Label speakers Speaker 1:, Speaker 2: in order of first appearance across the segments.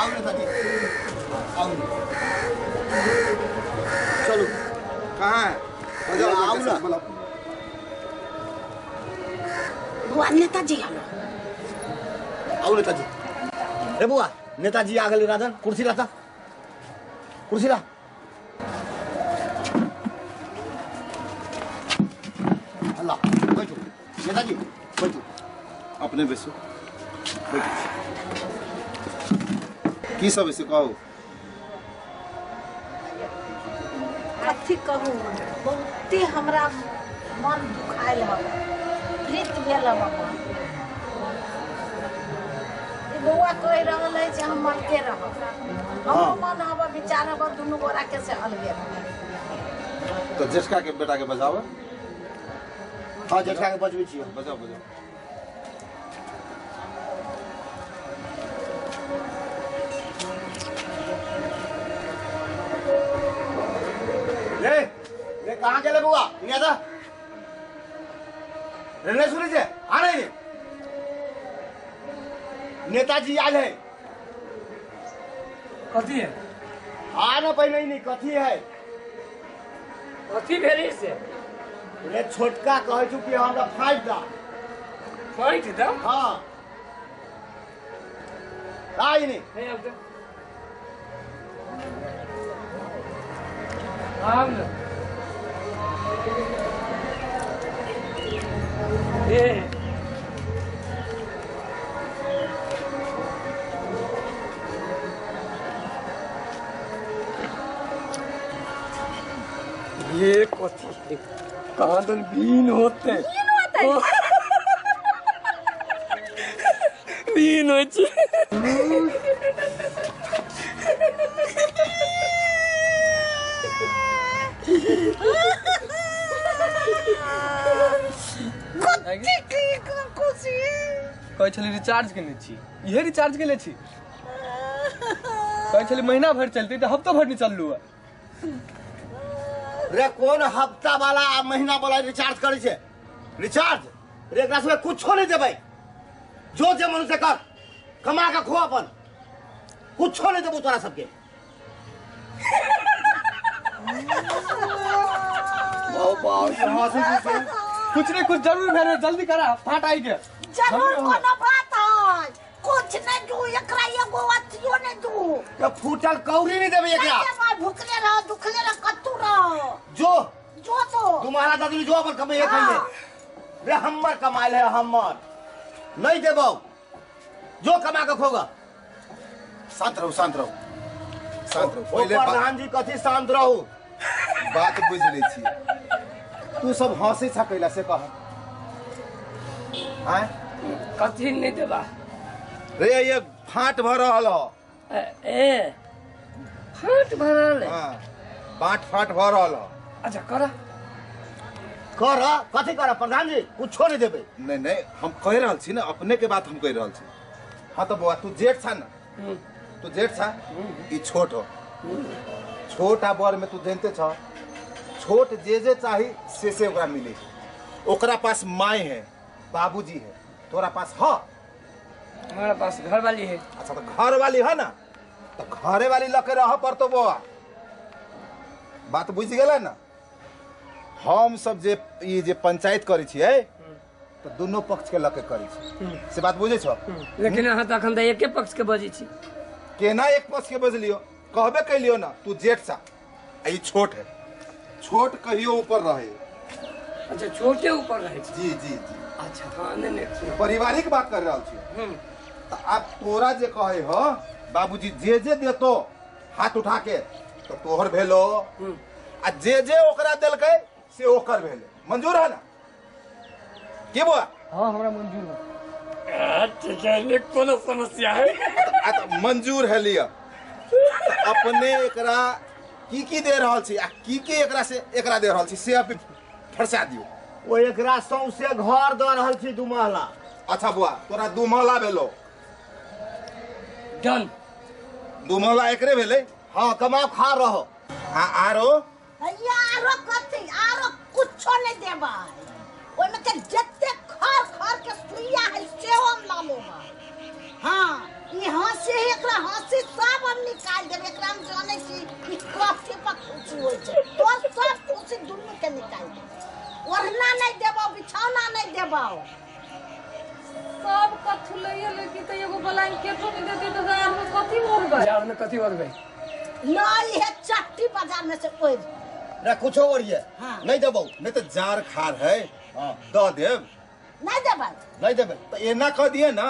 Speaker 1: आउ नेताजी, आउ। चलू।
Speaker 2: कहाँ है?
Speaker 1: आओ ना।
Speaker 3: बुआ नेताजी आलो।
Speaker 1: आओ नेताजी। रे बुआ नेताजी आ गेलै। राजन कुर्सी लाता, कुर्सी ला। अल्लाह बैठो नेताजी, बैठो।
Speaker 2: अपने बैसो, बैठो। की सब ऐसे कहू?
Speaker 3: कथी कहू, बहुते हमरा मन दुखायल हवे, प्रीत भेल हवे मन। ई बौआ कहि रहल है जे हम अलगे रहब, हमरो मन हवे विचार हवे दुनू गोरा के से अलगे रहब।
Speaker 2: तो जेठका के बेटा के बजावे।
Speaker 1: हाँ जेठका के बजबै छियै।
Speaker 2: बजाओ बजाओ।
Speaker 1: रे रे कहाँ गेले बौआ? इने दा। रे नहीं सुनै छै? आ नहीं रे। नेताजी आयल है।
Speaker 4: कथी है?
Speaker 1: आ ना पहिने नहीं कथी है?
Speaker 4: कथी भेलै से?
Speaker 1: रे छोटका कहै छु कि हमरा फाँटि दा।
Speaker 4: फाँटि दा?
Speaker 1: हाँ। आ इने।
Speaker 4: नहीं आब। आब ना। ए ये कथी कहाँ तो बीन होते,
Speaker 3: बीन होते,
Speaker 4: बीन होइ छै। कहै छली रिचार्ज केने छी, इहे रिचार्ज केने छी। कहै छली महीना भरि चलतै तऽ हफ्ता भरि नहि चललू है।
Speaker 1: रे कोन हफ्ता वाला आ महीना वाला रिचार्ज करै छै? रिचार्ज रे एकरा सबके कुछो नहीं देबै। जो जे मन से कर, कमा के खो अपन। कुछो नहीं देबो तोरा सबके।
Speaker 4: कुछ नहीं कुछ जरूर भेल, जल्दी करा फाट आई के।
Speaker 3: जरूर कोनो बात है, कुछ नहीं दू एकरा, एगो अथियो नहीं दू।
Speaker 1: तो फूटल कौड़ी नहीं देबै एकरा।
Speaker 3: भूखले रहो दुखले रहो कत्तू रहो।
Speaker 1: जो
Speaker 3: जो तो
Speaker 1: तुम्हारा दादी जो अपन कमाई खाइए। रे हमर कमाइल है हमर, नहीं देबो। जो कमा के खोगा।
Speaker 2: शांत रहो, शांत रहो, शांत रहो। पहिले
Speaker 1: प्रधान जी कथी शांत रहो?
Speaker 2: बात बुझ लै छी। तू सब हंसै छ कैला से कह? आय
Speaker 4: कथी नहीं देबा?
Speaker 2: रे ये फाट भ रहल ह।
Speaker 4: ए फाट भ रहल है?
Speaker 2: हां बाट फाट भ रहल ह।
Speaker 4: अच्छा कर
Speaker 1: कर कथी कर प्रधान जी? कुछो नहीं देबै।
Speaker 2: नहीं नहीं हम कह रहल छी ना, अपने के बात हम कह रहल छी। हां तो बौआ तू जेठ छा ना, तू जेठ छा, ई छोट हो। छोट आ बड़ में तू जानते छ, छोट जे जे चाही से ओकरा मिले। ओकरा पास माय है, बाबूजी है, तोरा पास ह?
Speaker 4: हमारा पास घर वाली है।
Speaker 2: अच्छा तो घर वाली है ना, तो घरे वाली लके रह पड़तो बौआ। बात बुझ गेला ना? हम सब जे ई जे पंचायत करै छियै तो दोनों पक्ष के लके करै छी, से बात बुझै छ?
Speaker 4: लेकिन अहाँ तऽ अखन तऽ एके पक्ष के बजै छी।
Speaker 2: केना एक पक्ष के बजलियो? कहबे कैलियो ना, तू जेठ सा आ ई छोट है। छोट कहियो ऊपर रहे।
Speaker 4: अच्छा छोटे ऊपर रहे।
Speaker 2: जी जी जी।
Speaker 4: अच्छा हाँ नहीं नहीं
Speaker 2: पारिवारिक बात कर रहल छी। तो आप तोरा जे कहे हो बाबूजी जे जे देतो हाथ उठा के तो तोहर भेलो, आ जे जे ओकरा देलकै से ओकर भेले। मंजूर है ना के बुआ?
Speaker 4: हाँ हमरा मंजूर है। ठीक है, कोनो समस्या है?
Speaker 2: आ मंजूर है लिया। अपने एकरा की दे रहल छी आ की एकरा से एकरा दे रहल छी से आप फरसा दियो।
Speaker 1: ओ एकरा सौंसे घर द रहल छी दू महला।
Speaker 2: अच्छा बुआ तोरा दू महला भेलो।
Speaker 4: डन,
Speaker 2: दू महला एकरे भेलै।
Speaker 1: हाँ कमा खा रहो।
Speaker 2: आ आरो
Speaker 3: भैया आरो कथी? आरो कुछो नहीं देबै। ओहिमे के जते खर खर के सुइया है सेहो हम ला लेबै। हाँ यहाँ से ही एकरा हंसी सब हम निकाल देब। एकरा हम जानै छी ई कथी पर खुशी होइ छै। तोर सब खुशी दुनू के निकाल देब। ओढ़ना नहीं देबौ, बिछौना नहीं देबौ।
Speaker 5: सब कथु लइए लेकी त एगो ब्लैंकेटो नहीं देती त जाड़ में कथी ओढ़बै?
Speaker 6: जाड़ में कथी ओढ़बै?
Speaker 3: ल इहे चट्टी बाजार में से ओढ़
Speaker 1: रे, कुछो ओढ़िए।
Speaker 3: हाँ।
Speaker 1: नहीं देबौ।
Speaker 2: नहीं तो जार खार है।
Speaker 1: हाँ।
Speaker 2: द देब।
Speaker 3: नहीं देबै।
Speaker 1: नहीं देबै
Speaker 2: तो एना कह दिए ना,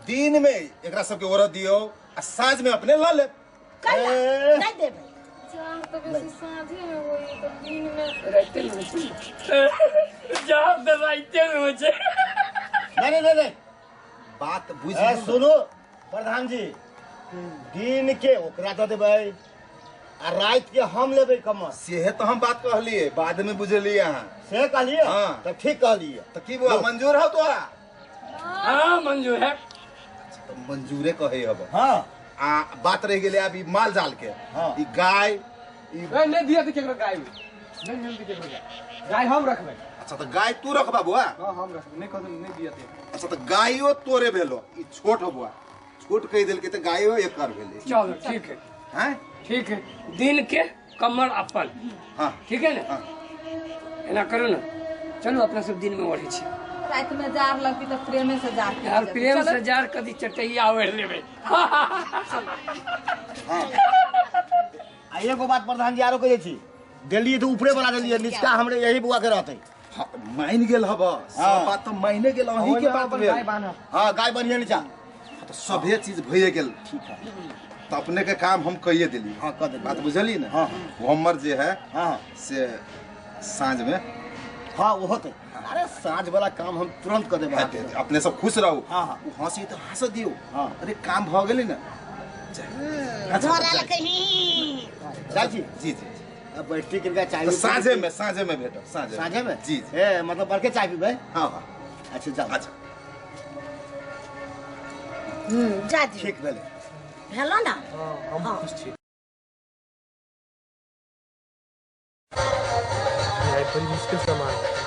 Speaker 2: दिन में एकरा सबके ओढ़ दियो आ साँझ में अपने ल लेब।
Speaker 3: कैला नहीं देबै?
Speaker 5: जाड़ तो बेसी साँझे में होई त दिन में
Speaker 6: राइते में होइ छै। जाड़ त राइते में होइ छै।
Speaker 1: नहीं नहीं नहीं,
Speaker 2: बात बुझ।
Speaker 1: सुनो प्रधान जी, दिन के ओकरा दऽ देबै आ रात के हम लेबै कमर।
Speaker 2: सेहे तो हम बात कहलिए, बाद में बुझलिए अहाँ।
Speaker 1: से कहलिए?
Speaker 2: हाँ।
Speaker 1: तब ठीक कहलिए।
Speaker 2: तो की बुआ मंजूर हो तोरा?
Speaker 6: हाँ मंजूर है।
Speaker 2: अच्छा तो मंजूरे कहे हब।
Speaker 1: हाँ।
Speaker 2: आ बात रह गेलै अभी माल जाल के।
Speaker 1: हाँ।
Speaker 2: ई गाय ई
Speaker 4: नहीं दिया तो केकरो गाय नहीं मिलती केकरो गाय। गाय हम रखबै।
Speaker 2: अच्छा तो गाय तू रखबा बुआ?
Speaker 4: हाँ हम रखबै। नहीं कहत नहीं दिया ते।
Speaker 2: अच्छा तो गायो तोरे भेलो, ई छोट हो बुआ, छोट कहि देलकै त गायो एकर भेलै।
Speaker 6: चलो ठीक है।
Speaker 2: हैं
Speaker 6: ठीक है, दिन के कमर अपन।
Speaker 2: हाँ
Speaker 6: ठीक है ना।
Speaker 2: हाँ।
Speaker 6: एना करू ना, चलू अपना सब दिन में ओढ़े छी।
Speaker 5: रात में जार लगती त प्रेमे से जार के
Speaker 6: यार, प्रेम से जार कदी चटैया ओढ़ लेबै।
Speaker 2: हाँ।
Speaker 1: आ एगो बात प्रधान जी आरो कहै छी, देलिए तो ऊपरे वाला देलिए, निचका हमरे यही बुआ के रहतै।
Speaker 2: हाँ, मान गेल हब सब बात तो माने गेल अहीं के बात भेल।
Speaker 1: हाँ गाय बन्हिए नीचा।
Speaker 2: हाँ, तो सभे चीज भइए गेल।
Speaker 1: ठीक है
Speaker 2: तो अपने के काम हम कहिए दिली।
Speaker 1: हाँ कह देली।
Speaker 2: बात बुझली ना।
Speaker 1: हाँ।
Speaker 2: हमर जे है।
Speaker 1: हाँ
Speaker 2: से साँझ में।
Speaker 1: हाँ वो होते। अरे साँझ वाला काम हम तुरंत कर देबै।
Speaker 2: अपने सब खुश रहू।
Speaker 1: हाँ हाँ।
Speaker 2: हंसी तो हंस दियो।
Speaker 1: हाँ।
Speaker 2: अरे काम भ गेलै ना।
Speaker 3: अच्छा
Speaker 1: जाइ छी।
Speaker 2: जी जी।
Speaker 1: अब बैठी किनका चाय
Speaker 2: तो साँझे में, साँझे में भेटब। साँझे
Speaker 1: साँझे में?
Speaker 2: जी जी।
Speaker 1: ए मतलब बड़के चाय पीबै?
Speaker 2: हाँ हाँ।
Speaker 1: अच्छा जाओ।
Speaker 2: अच्छा
Speaker 3: जा जी।
Speaker 1: ठीक भेलै।
Speaker 3: भेलो ना?
Speaker 4: हाँ हम खुश छी।
Speaker 7: यार बड़ी मुश्किल सामान है।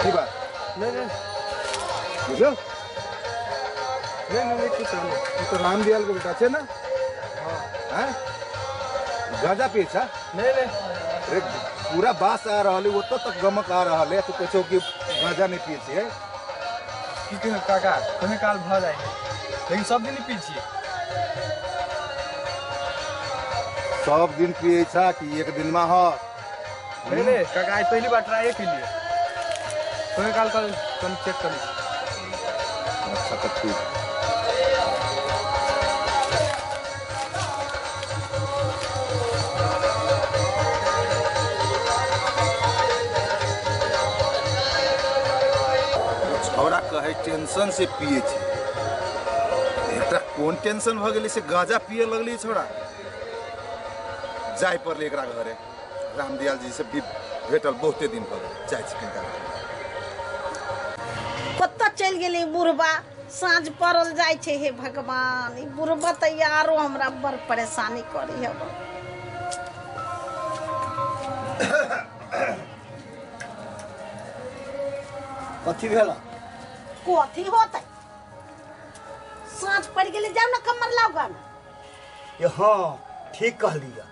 Speaker 2: की बात?
Speaker 7: नहीं नहीं
Speaker 2: बुझल?
Speaker 7: नहीं नहीं नहीं कुछ नहीं।
Speaker 2: तू तो रामदयाल के बेटा छे ना?
Speaker 7: हाँ।
Speaker 2: हैं? गांजा पिए छा?
Speaker 7: नहीं नहीं।
Speaker 2: अरे पूरा बास आ रहल है, ओतऽ तक गमक आ रहल है, तू कहै छौ कि गांजा नहीं पिए छियै?
Speaker 7: की कहियो काका, कहीं काल भऽ जाइ है, लेकिन सब दिन पी छियै।
Speaker 2: सब दिन पिए छा कि एक दिन में ह?
Speaker 7: नहीं नहीं काका, आज पहली बार ट्राई केलिए, कहीं काल कल कम चेक करी।
Speaker 2: अच्छा तो ठीक। छौड़ा कहे टेंशन से पिए छे, एकरा कोन टेंशन भ गेलै से गांजा पिए लगलै छौड़ा। जाय पड़लै एकरा घरे, रामदयाल जी से भी भेटल बहुते दिन भऽ गेल। जाइ छी कनिका।
Speaker 3: कतऽ चलि गेलै बुढ़बा? साँझ पड़ल जाइ छै। हे भगवान, ई बुढ़बा तऽ आरो हमरा बड़ परेशानी करी हब।
Speaker 1: कथी भेल?
Speaker 3: कथी होतै, साँझ पड़ि गेलै, जाउ ने कमर लाउ गन।
Speaker 1: ये हाँ ठीक कहलियै,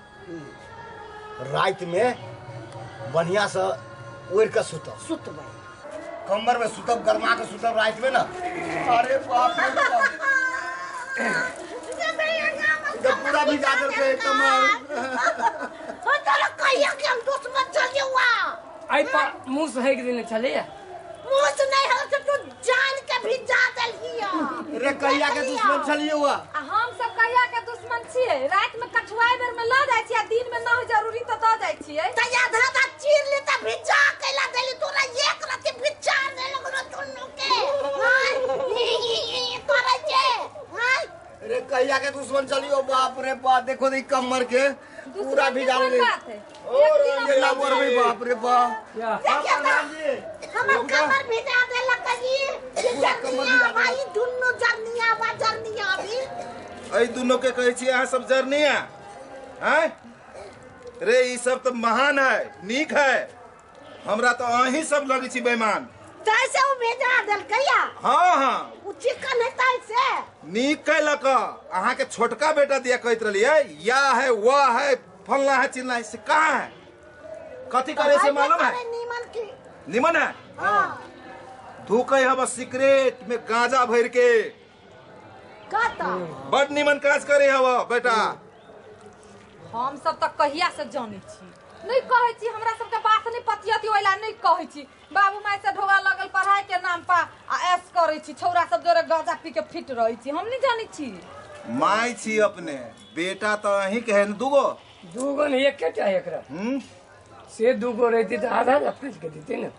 Speaker 1: राति में बढ़िया से ओढ़ि के सुतब।
Speaker 3: सुतबै
Speaker 1: कमर में सुतब, गरमा के सुतब राति में ना। अरे बाप रे बाप, पूरा भिजा देलकै कमर।
Speaker 3: तोरा कहिया के हम दुश्मन छलियौ?
Speaker 6: आइ पर मुँह से हेक देने छलैया।
Speaker 3: मुँह से नहीं हल तू जान के भिजा देलहिया।
Speaker 1: रे कहिया के दुश्मन छलियौ?
Speaker 5: आ हम सब कहिया के दुश्मन छियै? राति में कठुआई बेर में ल जाइ छियै आ दिन में न हो जरूरी त द जाइ छियै। छियै।
Speaker 3: त आधा आधा चीर ले त भिजा कैला देली तोरा एक रति भिजा दे लगलो दुन्नू के। हाय करै छै। हाय
Speaker 1: अरे कहिया के दुश्मन चलियो, बाप रे बाप, देखो ई कमर के पूरा भिजा ले।
Speaker 2: ओ रंगीला
Speaker 1: मोर भी, बाप रे बाप,
Speaker 3: हमर कमर भिजा देलक जी। जरनिया भाई दुन्नू जरनिया बा, जरनिया भी
Speaker 2: एई दुन्नू के कहै छी अहाँ सब जरनिया हैं? रे ई सब तो महान है, नीक है, हमरा तो अहीं सब लगै छी बेईमान।
Speaker 3: तैसे उ भेजा देलकैया।
Speaker 2: हाँ हाँ
Speaker 3: उ चिकन है तैसे
Speaker 2: नीक कैलक। अहाँ के छोटका बेटा दिया कहत रहलियै या है वाह है फलना है चिलना है, से कहाँ है, कथी करे से मालूम है?
Speaker 3: नीमन की
Speaker 2: नीमन है।
Speaker 3: हाँ
Speaker 2: धूकै हब सिगरेट में गांजा भर के
Speaker 3: कत
Speaker 2: बड नीमन काज करे हब बेटा।
Speaker 5: हम सब त कहिया से जानै छी, नहीं कहै छी, हमरा सबके बात नहीं पतियती ओइला नहीं कहै छी। बाबू माय से ढोगा लगल पढ़ाई के नाम पर आ ऐस करै छी, छौरा सब जोरे गांजा पी के फिट रहै छी, हम नहीं जानै छी।
Speaker 2: माय छी अपने, बेटा तो अहीं के है न, दूगो
Speaker 6: दूगो नहीं एकेटा है एकरा। से दूगो रहती तो आधा आधा फाँस के देते ना।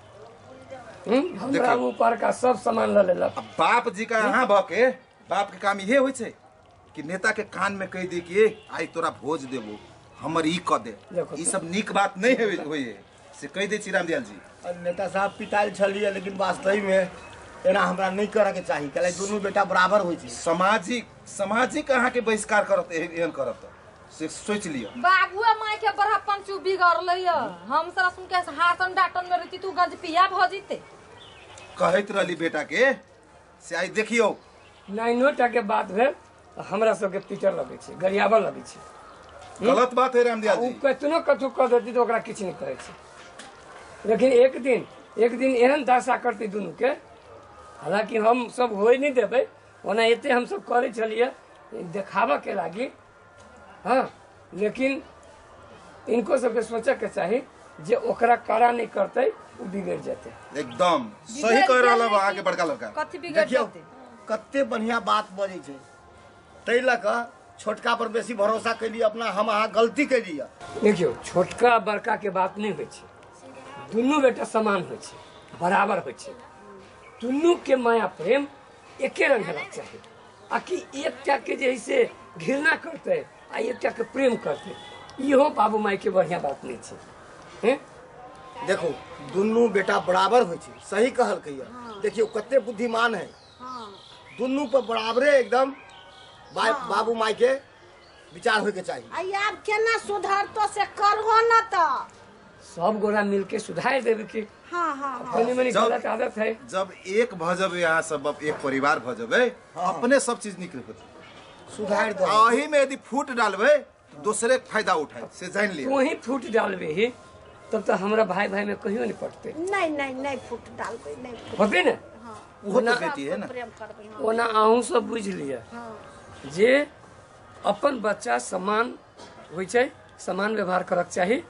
Speaker 6: हमरा ऊपर का सब सामान ल लेलक।
Speaker 2: अब बाप जी का यहाँ भ के बाप के काम इहे होइ छै कि नेता के कान में कह दे कि आई तोरा भोज देबो, हमर ई क दे, ई सब नीक बात नहीं है होइए, से कह दे छी रामदयाल जी।
Speaker 1: नेता साहब पिताल छलिए, लेकिन वास्तव में एना हमरा नहीं करे के चाही, काहे दुनू बेटा बराबर होइ छै।
Speaker 2: सामाजिक सामाजिक अहाँ के बहिष्कार करत एहन करत से सोच लियो।
Speaker 5: बाबुआ माय के बड़ा पंचू बिगड़लै य, हम सारा सुन के हासन डाटन में रहती तू गंज पिया भ जीते
Speaker 2: कहैत रहली बेटा के, से आई देखियो
Speaker 6: नाइनो टा के बात भेल हमरा सबके पीटर लगै छै, गरियाबऽ लगै छै।
Speaker 2: गलत बात है रामदयाल जी।
Speaker 6: उ कतनो कथू कह देती तो ओकरा किछु नहीं कहै छै, लेकिन एक दिन एहन दशा करतै दुनू के। हालांकि हम सब होइ नहीं देबै, ओना एते हम सब करै छलियै देखाबऽ के लागी। हाँ लेकिन इनको सबके सोचऽ के चाही जे ओकरा कड़ा नहीं करतै उ बिगड़ जेतै।
Speaker 2: एकदम सही कह रहल बा अहाँ के बड़का लड़का।
Speaker 5: कथी बिगड़ जेतै?
Speaker 1: कते बढ़िया बात बजै छै, तै लऽ कऽ छोटका पर बेसी भरोसा कैलियै अपना, हम अहाँ गलती कैलियै।
Speaker 6: देखियौ छोटका बड़का के बात नहीं होइ छै, दुनू बेटा समान होइ छै, बराबर होइ छै, दुनू के माया प्रेम एके रंग हेबाक चाही। आ कि एकटा के जे है से घृणा करतै आ एकटा के प्रेम करतै, इहो बाबू माय के बढ़िया बात नहीं छै। हैं
Speaker 1: देखो दुनू बेटा बराबर होइ छै, सही कहलकै। देखियौ कते बुद्धिमान है, दुनू पर बराबरे एकदम बाबू माय के विचार होय के चाहिए।
Speaker 3: आई आब केना सुधरतो से करहो न त
Speaker 6: सब गोरा मिलके सुधार देबे के।
Speaker 3: हां हां
Speaker 6: कनी मनी गलत आदत है।
Speaker 2: जब एक भ जबे यहाँ सब एक परिवार भ जबे अपने सब चीज निकल होते
Speaker 1: सुधार दो।
Speaker 2: अही में यदि फूट डालबे तो दूसरे के फायदा उठाए से जान लियो।
Speaker 6: तू ही फूट डालबे ही तब तो हमरा भाई भाई में कहियो नहीं पटते।
Speaker 3: नहीं नहीं नहीं फूट डालबे नहीं
Speaker 6: होते ना।
Speaker 3: हां
Speaker 2: वो तो बेटी है ना,
Speaker 6: ओना अहूँ सब बुझ लिया जे अपन बच्चा समान होइ छै, समान व्यवहार करक चाही।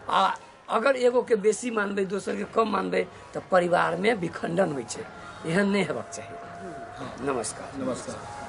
Speaker 6: आ अगर एगो के बेसी मानबै दोसर के कम मानबै तऽ परिवार में विखंडन होइ छै, एहन नहीं हेबाक चाही। नमस्कार।
Speaker 2: नमस्कार।